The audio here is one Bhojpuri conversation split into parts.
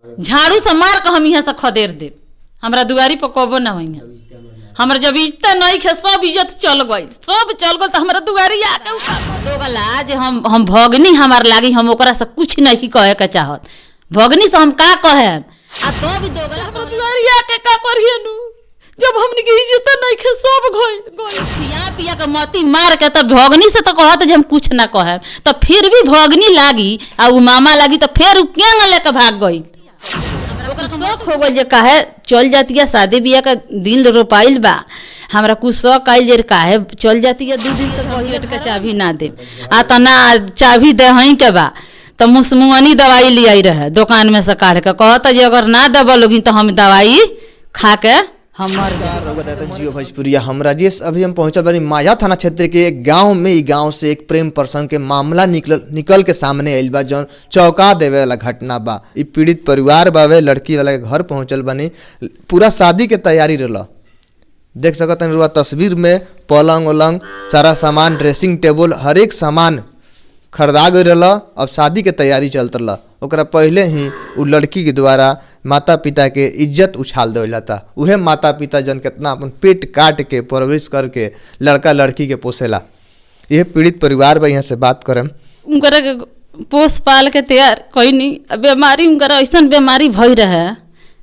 झाड़ू से मार के हम यहाँ से खदेड़ देब। हमरा दुआरी पर कबो ना होई। हमर जब इज्जत नहीं खे, सब इज्जत चल गई, सब चल गई, तो हमरा दुआरी आके दोगला जे हम भगनी हमार लागी, हम ओकरा से कुछ नहीं कहे के चाहत। भगनी से हम का कहे? आ तो भी दोगला हमरा दुआरी आके का करिए नु, जब हमनी के इज्जत नहीं खे, सब गई गई। पिया पिया के मती मार के तब भगनी से तो कहत जे हम कुछ ना कहे, तो फिर भी भगनी लागी आ उ मामा लागी, तो फिर उ केंग लेके भाग गई। ओकर शौक हो गइल जे काहे चल जाती है, शादी बियाह का दिन रोपाइल बा। हमरा कुछ शौक आइल जे काहे चल जाती है, 2 दिन से पहिले के चाबी ना दे आ त ना चाबी दे हई के बा। तो मुसमुअनी दवाई ले आई रहे दुकान में से काढ़ के, कहता जे अगर ना देब लोगिन तो हम दवाई खा के हम मर जाए। रउआ दाता जियो भोजपुरिया, हम राजेश। अभी हम पहुंचल बानी माझा थाना क्षेत्र के एक गांव में। ई गांव से एक प्रेम प्रसंग के मामला निकल निकल के सामने आइल बा, जौन चौंका देवे वाला घटना बा। ई पीड़ित परिवार बावे, लड़की वाला के घर पहुंचल बानी। पूरा शादी के तैयारी रहल, देख सकत रउआ तस्वीर में। पलंग उलंग सारा सामान, ड्रेसिंग टेबल, हर एक सामान खरीदा गई रहल। अब शादी के तैयारी चलत रहल। ओकरा पहले ही उ लड़की के द्वारा माता पिता के इज्जत उछाल देवल जाता। उहे माता पिता जन कितना अपन पेट काट के परवरिश करके लड़का लड़की के पोसेला। यह पीड़ित परिवार बा, यहाँ से बात करम। उनकरा के पोस पाल के तैयार कैनी। बीमारी उनकरा ऐसन बीमारी भई रहे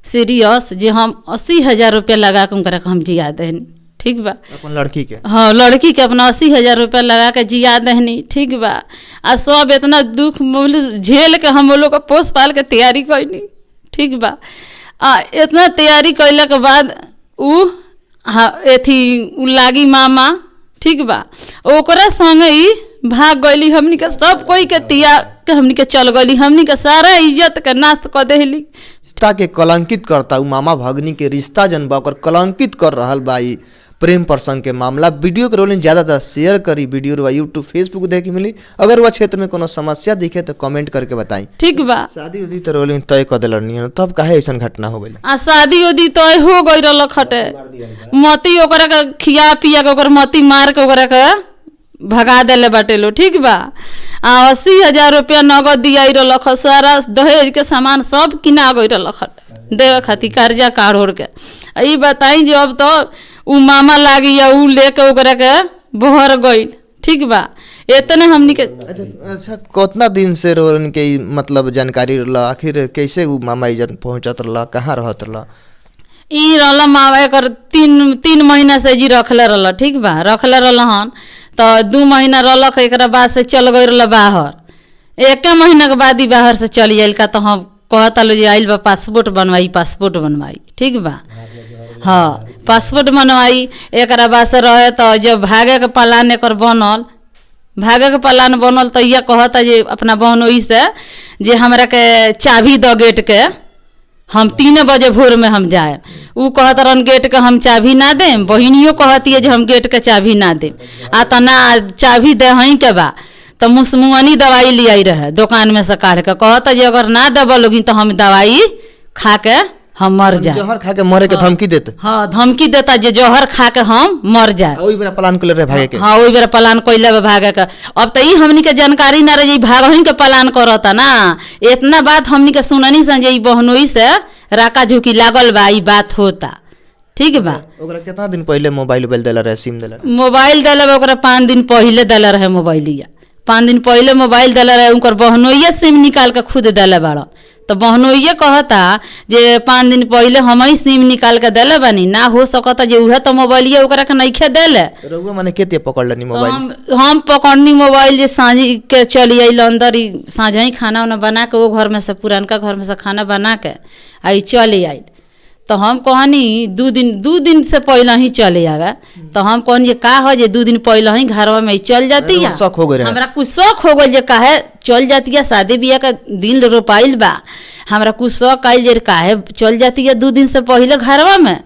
सीरियस जे हम 80,000 रुपया लगा के उनकरा के हम जिया देनी, ठीक बा। अपन लड़की के? हाँ, लड़की के अपना 80,000 रुपया लगा के जिया देहनी, ठीक बा। आ सब इतना दुख झेल के हम लोग के पोस पाल के तैयारी कैनी, ठीक बा। आ इतना तैयारी कैला के बाद उ हाँ एथी उ लागी मामा, ठीक बा, ओकरा संगे ही भाग गईली। हमनी के सब कोई के तिया के हमनी के चल गईली, हमनी के सारा इज्जत के नाश क देहली। रिश्ता के कलंकित करता उ मामा भगनी के रिश्ता जन बा, ओकर कलंकित कर रहल बा ई प्रेम प्रसंग के मामला। वीडियो के रोलिंग ज़्यादातर शेयर करी। वीडियो रुआ यूट्यूब फेसबुक देखे मिली। अगर वह क्षेत्र में कोनो समस्या दिखे तो कमेंट करके बताई। ठीक बा। शादी उदी तो रोलिंग तय कर दिल, तब काहे ऐसा घटना हो गई? आ शादी उदी तय हो गई रहल खटे, मती ओकरा के खिया पिया के ओकर मती मार के ओकरा के भगा देले बाटे लो, ठीक बा। आ 80,000 रुपया नगद दिया रहलक, सारा दहेज के सामान सब किना गई रहलक देवे खातिर कर्जा काढ़ ओढ़ के। आ ई बताई जे अब तो उ मामा लागी या उ लेके ओकरा के बहर गई, ठीक बा। इतने हमनी के अच्छा, कितना दिन से रोलन के ई मतलब जानकारी रहल? आखिर कैसे उ मामा इजन पहुंचत रहल, कहाँ रहत रहल? ई रहल मामा एकर 3 महीना से जी रखले रहल, ठीक बा, रखले रहल हन। तो 2 महीना रहलक, एकरा बाद से चल गई रहल बाहर। 1 महीना के बाद ही बाहर से चली आइल का। तो हम कहता लो जे आइल बा पासपोर्ट बनवाई, पासपोर्ट बनवाई, ठीक बा। हाँ, पासपोर्ट बनवाई। एकरा बाद से रहे तो जब भागे के प्लान एकर बनल, भागे के प्लान बनल तो यह कहता जे अपना बहनोई से जे हमरा के चाबी the get के, हम 3 बजे भोर में हम जाए। उ कहत रहन गेट के हम चाबी ना देम, बहिनियो कहती है जे हम गेट के चाबी ना देम। आ त ना चाबी दे हई के बा। तो मुसमुअनी दवाई ले आई रहे दुकान में से काढ़ के, कहता जे अगर ना देब लोगिन तो हम दवाई खा के हम मर जाए। जहर खा के मरे के धमकी देते? हाँ, धमकी देता जे जहर खा के हम मर जाए। ओही बेरा प्लान कले रहे भागे के? हाँ, ओही बेरा प्लान कइले बा भागे के। अब तो ई हमनी के जानकारी ना रहे भागही के प्लान करता ना। इतना बात हमनी के सुननी सन जे ई बहनोई से राका झुकी लागल बा, ई बात होता, ठीक बा। ओकरा कितना दिन पहले मोबाइल उबाइल देला रहे, सिम देला रहे? मोबाइल देले बा ओकरा 5 दिन पहले देले रहे मोबाइलिया। 5 दिन पहले मोबाइल देले रहे, उनकर बहनोइये सिम निकाल के खुद देले बाड़न। तो बहनोइये कहता जे 5 दिन पहले हम ही सिम निकाल के देले बानी, ना हो सकता जे उहे तो मोबाइलिया ओकरा के नइखे देले। रउआ माने केते पकड़लनी मोबाइल? हम पकड़नी मोबाइल जे साँझी के चली आइल अंदर, साँझ ही खाना उना बना के वो घर में से पुरानका घर में से खाना बना के आई चली आइल। तो हम कहनी 2 दिन से पहले ही चले आवे। तो हम कहनी का हो जे 2 दिन पहले ही घरवा में चल जाती है। शौक हो गए? हमरा कुछ शौक हो गई जे काहे चल जाती है, शादी बियाह का दिन रोपाइल बा। हमरा कुछ शौक आइल जे काहे चल जाती है 2 दिन से पहले घरवा में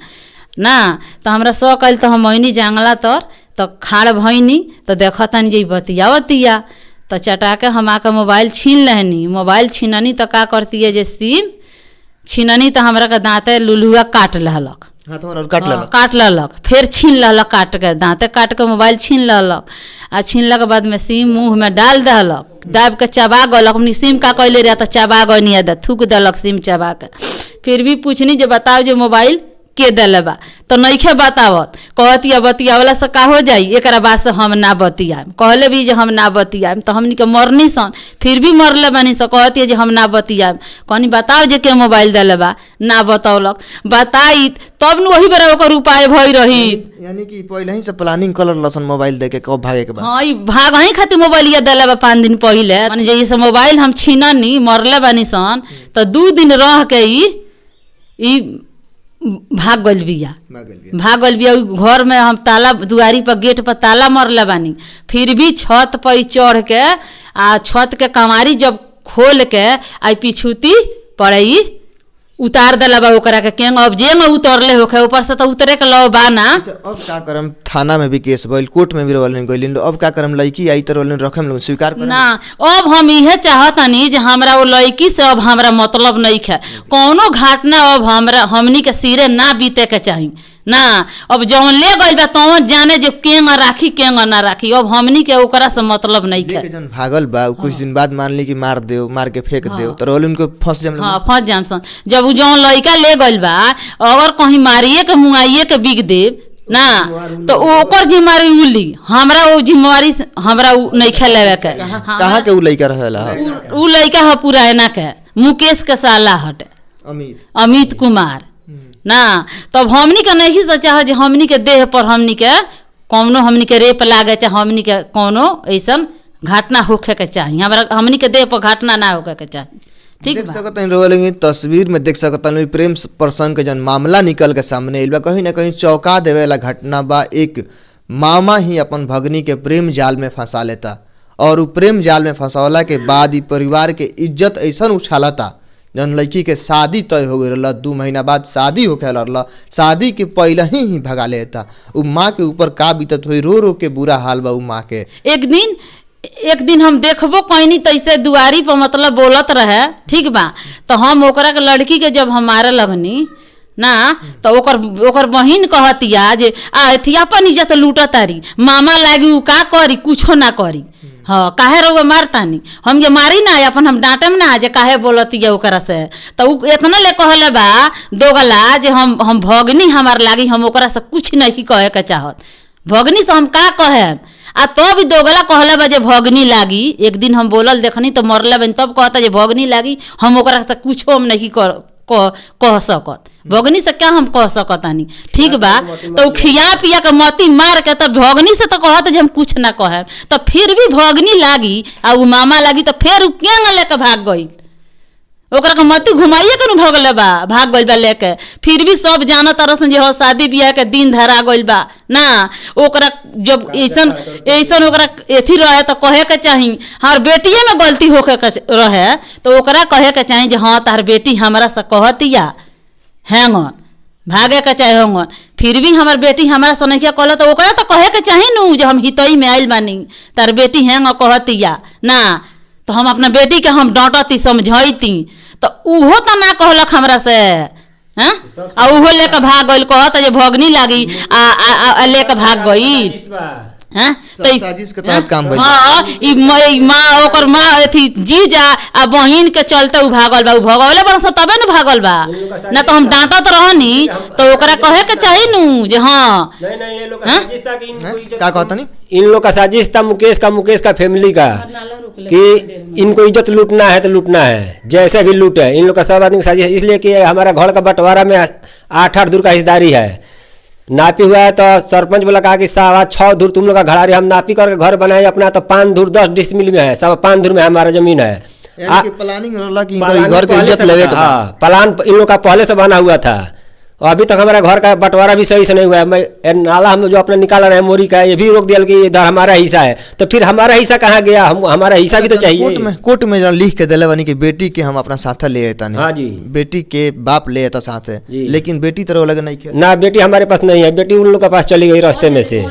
ना। तो हमरा शौक आइल तो हम मोहिनी जंगला तर तो खाड़ भइनी तो देखतनी जे बतियावतिया। तो चटा के हम आके मोबाइल छीन लेहनी। मोबाइल छीननी तो का करती है जे सिम छीननी तो हमरा के दाँते लुलुआ काट लहलक। हाथ और काट हाँ, लेलक। काट लेलक, फेर छीन लेलक, काट के दाँते काट के मोबाइल छीन लेलक। आ छीनला के बाद में सिम मुँह में डाल देलक, दाबि के चबा गलक। हमनी सिम का कैले रहे तऽ चबा गनी दे थूक देलक सिम चबा के। फिर भी पूछनी जे बताओ जे मोबाइल के देले बा, तो नइखे बतावत। कहतिया बतियावला से का हो जाई, एकरा बाद से हम ना बतियाएम। कहले भी जे हम ना बतियाएम, तो हमनी के मरनी सन, फिर भी मरले बानी सन। कहतिया जे हम ना बतियाएम, कहनी बताओ जे के मोबाइल देले बा, ना बतौलक। बताई तब न वही बेरा ओकर उपाय भई रही। यानी कि पहले ही से प्लानिंग कर लसन मोबाइल दे के कब भागे के बाद। हाँ, ई भाग ही खातिर मोबाइल देले बा 5 दिन पहिले। माने जे से मोबाइल हम छीननी मरले बानी सन, तो 2 दिन रह के ई भाग गइल बिया। भागल बिया। भाग गइल बिया। उ घर में हम ताला दुआरी पर गेट पर ताला मरले बानी, फिर भी छत पर चढ़ के आ छत के कमारी जब खोल के आई पिछुती पड़ई उतार देला बा ओकरा के। केंग अब जेंग उतरले होखे, ऊपर से तो उतरे के लव बा ना। अच्छा, अब का करम? थाना में भी केस भइल, कोर्ट में भी रोलन गइलिन, अब का करम? लड़की आई त रोलन रखम लोग स्वीकार करम ना। अब हम इहे चाहतनी जे हमरा वो लड़की से अब हमरा मतलब नहीं है, कौनो घटना अब हमरा हमनी के सिरे ना बीते के चाही ना। अब जौन ले गइल बा तौन जाने जे केंग राखी केंग ना राखी, अब हमनी के ओकरा से मतलब नहीं है। लेके जन भागल बा उ कुछ दिन बाद मान ली कि मार देओ, मार के फेंक देओ, त रोलन को फंस जाम। हाँ, फंस जाम सन। जब उ जौन लड़का ले गइल बा अगर कहीं मारिए के मुआइए के बिक देब ना, तो ओकर जिम्मेवारी उ ली, हमरा वो जिम्मेवारी हमरा उ नहीं खेलेवे के। कहाँ के उ लड़का रहेला? उ लड़का ह पुराना के मुकेश के साला हटे, अमित अमित कुमार ना। तब हमनी के नहीं सोचा जे हमनी के देह पर हमनी के कौनो हमनी के रेप लागे, चाहे हमनी के कौनो ऐसन घटना होखे के चाही, हमरा हमनी के देह पर घटना ना होखे के चाही। ठीक देख बा। सकत हनी तस्वीर में देख सकत हनी प्रेम प्रसंग के जन मामला निकल के सामने आइल बा, कहीं ना कहीं चौंका देवे वाला घटना बा। एक मामा ही अपन भगनी के प्रेम जाल में फंसा लेता और उ प्रेम जाल में फंसावला के बाद ई परिवार के इज्जत ऐसन उछालता जौन लड़की के शादी तय हो गई रहल, 2 महीना बाद शादी होखे रहल, शादी के पहले ही भगा लेता। उ माँ के ऊपर का बीतत हुई, रो रो के बुरा हाल बा उ माँ के। एक दिन हम देखबो कहनी तैसे दुआरी पर मतलब बोलत रहे, ठीक बा, तो हम ओकरा के लड़की के जब हम मारे लगनी ना, तो ओकर ओकर बहिन कहतिया जे आ अथी अपन इज्जत लूटतारी, मामा लागी उ का करी, कुछो ना करी। हाँ, काहे रउआ मारतानी? हम ये मारी ना, अपन हम डांटम ना जे काहे बोलतिया ओकरा से। तो उ एतना ले कहले बा दोगला जे हम भगनी हमार लागी, हम ओकरा से कुछ नहीं कहे के चाहत, भगनी से हम का कहे। आ तब भी दोगला कहले बा जे भगनी लागी। एक दिन हम बोलल देखनी तो मरले बन, तब कहता जे भगनी लागी, हम ओकरा से कुछो हम नहीं कह सकत, भगनी से क्या हम कह सकतानी। ठीक बा, तो खिया पिया के मती मार के तब भगनी से तो कहत जे हम कुछ ना कहे, तो फिर भी भगनी लागी आ उ मामा लागी, तो फिर उ केंग लेके भाग गई, ओकरा के मती घुमाइए के नु भगले बा, भाग गइल बा लेके। फिर भी सब जानत रसन जे हो शादी बियाह के दिन धरा गइल बा ना। ओकरा जब ऐसन ऐसन ओकरा एथी रहे तो कहे के चाही, हर बेटिए में गलती होखे के रहे तो ओकरा कहे के चाही जे हाँ तार बेटी हमरा से कहतिया हैंगन भागे के चाहे होंगन, फिर भी हमार बेटी हमरा से नहीं कहल, तो ओकरा तो कहे के चाही नु जे हम हितई में आइल बानी, तार बेटी हैंग कहतिया ना, तो हम अपना बेटी के हम डांटती समझैती, तो उहो तो ना कहलक हमरा से। हैं, आ उहो लेके भाग गइल, कहत जे भगनी लागी आ, आ, आ लेके भाग गइल। हैं, सब साजिश के तहत काम भइल। हाँ, ई माँ ओकर माँ अथी जीजा आ बहिन के चलते उ भागल बा, उ भगवले बड़ तबे न भागल बा ना, तो हम डांटत रहनी तो ओकरा कहे के चाही नु जे हाँ। नहीं नहीं, ये लोग का साजिश था कि इनको इज्जत, का कहतनी? इन लोग का साजिश था मुकेश का फैमिली का कि इनको इज्जत लूटना है तो लूटना है, जैसे भी लूट है इन लोग का सब आदमी का साजिश है। इसलिए कि हमारा घर का बंटवारा में 8-8 धूर का हिस्सेदारी है, नापी हुआ है तो सरपंच बोला कहा कि 6.25 धूर तुम लोग का घरारी, हम नापी करके घर बनाए अपना, तो 5 धूर 10 डिसमिल में है, 5.25 धूर में हमारा जमीन है। यानी कि प्लानिंग रहला कि इनकर घर के इज्जत लेवे के बा। हाँ, प्लान इन लोग का पहले से बना हुआ था और अभी तक हमारा घर का बंटवारा भी सही से नहीं हुआ है। मैं नाला हम जो अपना निकाला रहे मोरी का, ये भी रोक दिया कि इधर हमारा हिस्सा है, तो फिर हमारा हिस्सा कहाँ गया? हम हमारा हिस्सा भी तो चाहिए। कोर्ट में जन लिख के दिले बानी कि बेटी के हम अपना साथ ले आता नहीं। हाँ जी, बेटी के बाप ले आता साथ है, लेकिन बेटी तरह लगे नहीं ना, बेटी हमारे पास नहीं है, बेटी उन लोग के पास चली गई, रास्ते में से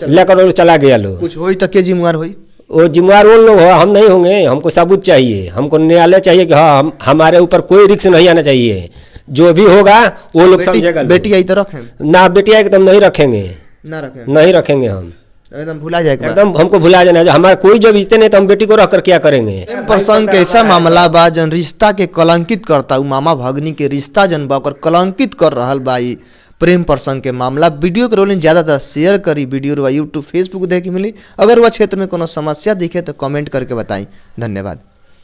लेकर चला गया लोग। कुछ होई तो के जिम्मेवार होई? वो जिम्मेवार उन लोग हो, हम नहीं होंगे। हमको सबूत चाहिए, हमको न्यायालय चाहिए कि हाँ हमारे ऊपर कोई रिस्क नहीं आना चाहिए। जो भी होगा वो लोग बेटी समझेगा। बेटी आई तो रखें? ना, बेटी आएगी तो हम नहीं रखेंगे। ना रखें? नहीं रखेंगे हम। एकदम भुला जाए के बा। एकदम हमको भुला जाना है। हमारा कोई जब इज्जत नहीं तो हम बेटी को रख कर क्या करेंगे? प्रेम प्रसंग के ऐसा मामला बा जन रिश्ता के कलंकित करता। उ मामा भगनी के रिश्ता जन बा ओकर कलंकित कर रहल बा ई प्रेम प्रसंग के मामला। वीडियो के रोलिंग ज़्यादातर शेयर करी। वीडियो रुआ यूट्यूब फेसबुक देखे के मिली। अगर वह क्षेत्र में कोनो समस्या दिखे तो कमेंट करके बताई। धन्यवाद।